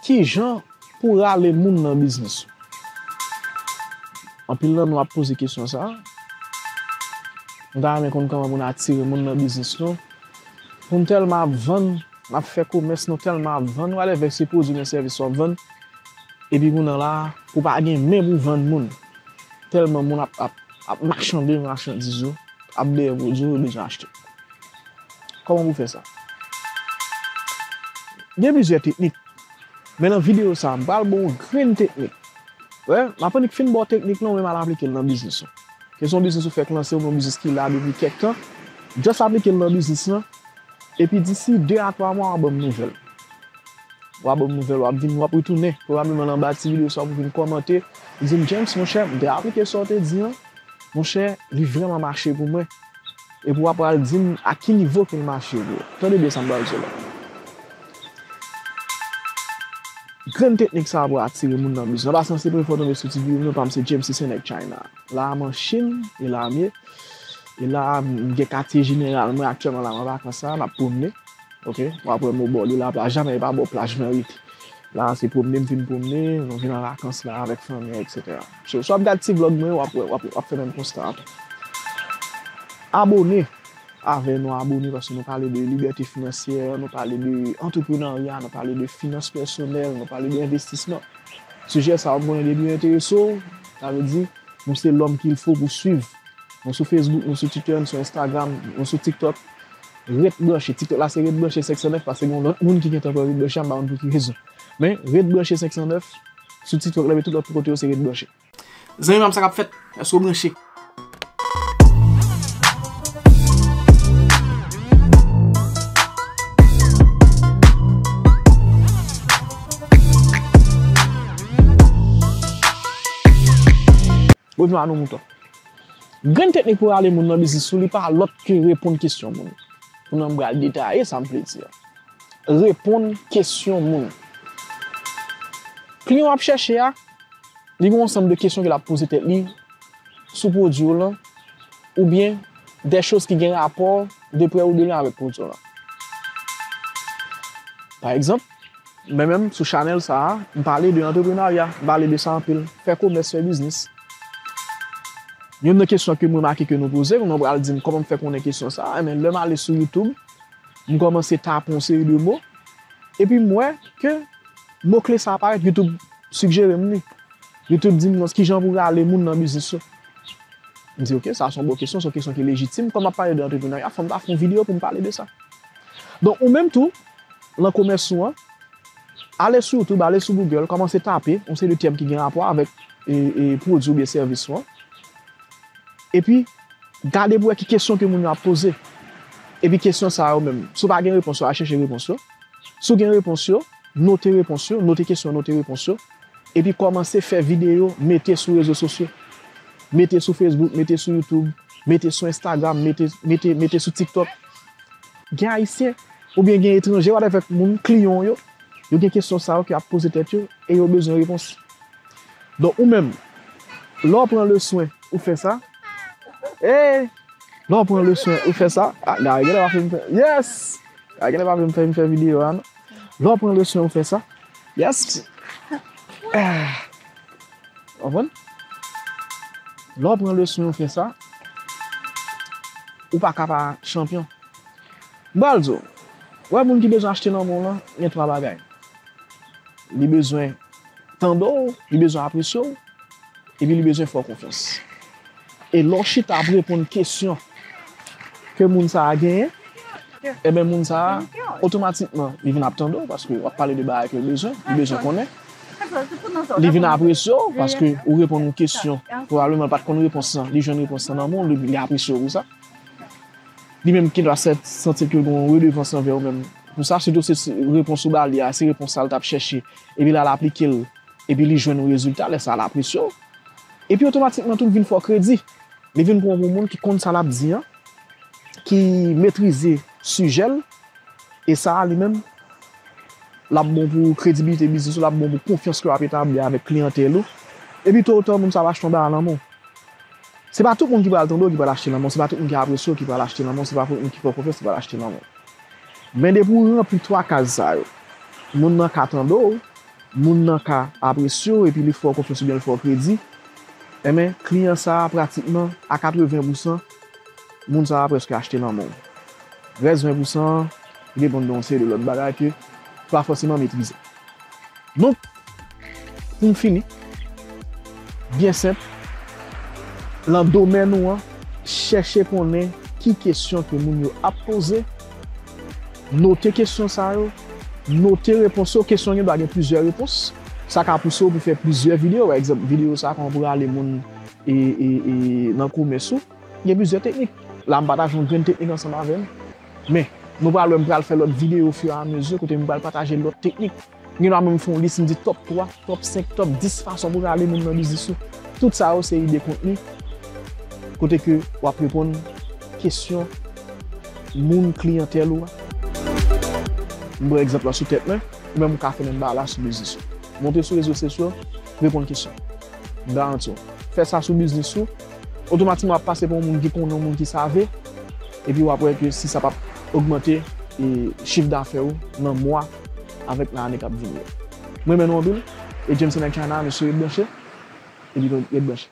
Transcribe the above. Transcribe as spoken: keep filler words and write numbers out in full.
Kijan pou w rale moun nan biznis ou? Anpil nan nou ap poze kesyon sa a. Nou ta renmen konn kòman pou n atire moun nan biznis nou. Pou n tèlman ap vann, n ap fè komès, nou tèlman ap vann, whatever, se pwodui oubyen sèvis w ap vann. Epi kounye a la, pou pa gen men pou vann moun. Tèlman moun ap, ap, ap machande machandiz ou, ap dèyè pwodui ou, yo bezwen achte. Kòman pou fè sa? Gen plizyè teknik. Men nan videyo sa a, m pral ba w yon grenn teknik. Wè, m ap annik fin ba w teknik lan, ou menm al aplike l nan biznis ou. Ke se yon biznis ou fèk lanse, oubyen yon biznis ki la depi kèk tan, just aplike l nan biznis lan, epi disi de a twa mwa, w a ban m nouvèl. W a ban m nouvèl, w ap vin, w ap retounen, pwobableman nan anba ti videyo sa a, pou vin kòmante, di m, James, monchè, m te aplike sa w te di an, monchè, li vrèman mache pou mwen. Epi w ap pral di m a ki nivo ke l mache pou ou. Tande byen sa m pral di w la. Grenn teknik sa a pou atire moun nan biznis. An pasan, se premye fwa w tonbe sou ti videyo m, non pa m se James, se nèg China. La a m an Chin, e la a m ye. E la a m gen katye jeneral mwen aktyèlman la, m an vakans la, m ap pwomne. Ok? W ap wè m o bò de laplaj, jamè e pa bò plaj lan rete. La a se pwomne, m vin pwomne, nou vin an vakans la avèk fanmi an, etsetera. So, si w ap gad ti vlòg mwen yo, w ap wè, w ap, w ap fè menm konsta a tou. Abone avè nou, abone, paske nou pale de libète finansyè, nou pale de antreprenarya, nou pale de finans pèsonèl, nou pale de envestisman. Sijè sa yo, m konnen depi yo enterese w, sa vle di, nou se l'homme qu'il faut pou swiv. Nou sou Facebook, nou sou Twitter, nou sou Instagram, nou sou TikTok. Ret branche. TikTok la se ret branche senk san nèf, paske gen yon lòt moun ki gentan pran ret branche a, m pa konn pou ki rezon. Men, ret branche senk san nèf, sou TikTok la, men tout lòt kote yo se ret branche. Zanmi pa m, sa k ap fèt? Èske w branche? Revyen a nou mouton. Grenn teknik pou rale moun nan biznis ou, li pa lòt ke reponn kesyon moun. Pou nan m pral detaye sa m vle di a. Reponn kesyon moun. Kliyan w ap chèche a, li gen yon ansanm de kesyon ke l ap poze tèt li sou pwodui w lan, oubyen de choz ki gen rapò de prè ou de lwen avèk pwodui w lan. Pa egzanp, mwen menm sou chanèl sa a, m pale de antreprenarya, m pale de sa anpil, fè komès, fè biznis. Youn nan kesyon ke m remake ke nou poze, nou pral di m kòman m fè konnen kesyon sa a, enben lè m ale sou YouTube, m kòmanse tape yon seri de mo, epi m wè ke mo kle sa a parèt, YouTube sigjere m li. YouTube di m kijan pou rale moun nan biznis yo. M di, ok, sa se yon bon kesyon, se yon kesyon ki lejitim. Kòm m ap pale de antreprenarya, fò m ta fè yon videyo pou m pale de sa. Donk, ou menm tou, lan komès ou an, ale sou YouTube, ale sou Google, kòmanse tape yon seri de tèm ki gen rapò avèk, e, e, pwodui oubyen sèvis ou an. Epi, gade pou wè ki kesyon ke moun yo ap poze. Epi kesyon sa yo menm, si w pa gen repons yo, al chèche repons yo. Si w gen repons yo, note repons yo, note kesyon yo, note repons yo. Epi kòmanse fè videyo, mete sou rezo sosyo. Mete sou Facebook, mete sou YouTube, mete sou Instagram, mete, mete, mete sou TikTok. Gen Ayisyen, oubyen gen etranje, whatever, moun, kliyan w yo, yo gen kesyon sa yo ke y ap poze tèt yo, e yo bezwen repons. Donk, ou menm, lè w pran le swen, ou fè sa. Hey! Lè w pran le swen, ou fè sa. Ah, Gary genlè pa vle m fè. Yes! Gary genlè pa vle m fè, m fè videyo a, non. Lè w pran le swen, ou fè sa. Yes! Ah. Konprann? Lè w pran le swen, ou fè sa. Ou pa ka pa chanpyon. M pral di w, wè moun ki bezwen achte nan men w lan, gen twa bagay. Li bezwen tande w, li bezwen apresye w, epi li bezwen fè w konfyans. E lè w chita ap reponn kesyon ke moun sa a genyen, enben moun sa a, otomatikman, li vin ap tande w, paske w ap pale de bagay ke l bezwen, li bezwen konnen. Li vin apresye w, paske ou reponn yon kesyon, pwobableman l pa t konn repons lan, li jwenn repons lan nan men w, li, li apresye w pou sa. Li menm ki dwa sè-, santi l ke l gen yon redevans anvè ou menm. Pou sa, sitou se, se repons ou ba li a, se repons sa l t ap chèche. Epi la, l aplike l. Epi li jwenn yon rezilta, lè sa a, l apresye w. Epi otomatikman tou, l vin fè w kredi. Li vin pran w pou moun ki konn sa l ap di an, ki metrize sijè l, e sa a, li menm, l ap bon pou kredibilite biznis ou, l ap bon pou konfyans ke w ap etabli avèk kliyantèl ou. Epi to ou ta, moun sa a va achte yon bagay nan men w. Se pa tout moun ki pral tande w ki pral achte nan men w, se pa tout moun ki apresye w ki pral achte nan men w, se pa tout moun ki fè w konfyans ki pral achte nan men w. Men depi w ranpli twa kaz sa yo, moun nan ka tande w, moun nan ka apresye w epi li fè w konfyans oubyen li fè w kredi, enben, kliyan sa a pratikman a katreven pousan, moun sa a prèske achte nan men w. Rès ven pousan an, li depann de yon seri de lòt bagay ke pa fòseman metrize. Donk, pou m fini, byen senp, lan domèn ou an, chèche konnen ki kesyon ke moun yo ap poze, note kesyon sa yo, note repons yo, kesyon gen dwa gen plizyè repons, sa ka pouse w pou fè plizyè videyo, pa egzanp, videyo sa a, kòman pou rale moun e, e, e nan komès ou, gen plizyè teknik. La, m pataje yon grenn teknik ansanm avè n. Men, nou pral wè m pral fè lòt videyo ofiramezu kote m pral pataje lòt teknik. Gen dwa menm fè yon lis, m di top twa, top senk, top dis fason pou rale moun nan biznis ou. Tout sa yo se ide kontni kote ke w ap reponn kesyon moun kliyantèl ou a. M pran egzanp la sou tèt mwen, ou menm ou ka fè menm bagay la sou biznis ou. Monte sou rezo sosyo, reponn kesyon. M garanti w. Fè sa sou biznis ou, otomatikman w ap pase pa yon moun ki konnen, yon moun ki save, epi w ap wè ke si sa p ap ogmante e chif dafè ou nan mwa avèk nan ane k ap vini yo. Mwen renmen nou anpil, e James Nèg China, mesye ret branche, epi nou ret branche.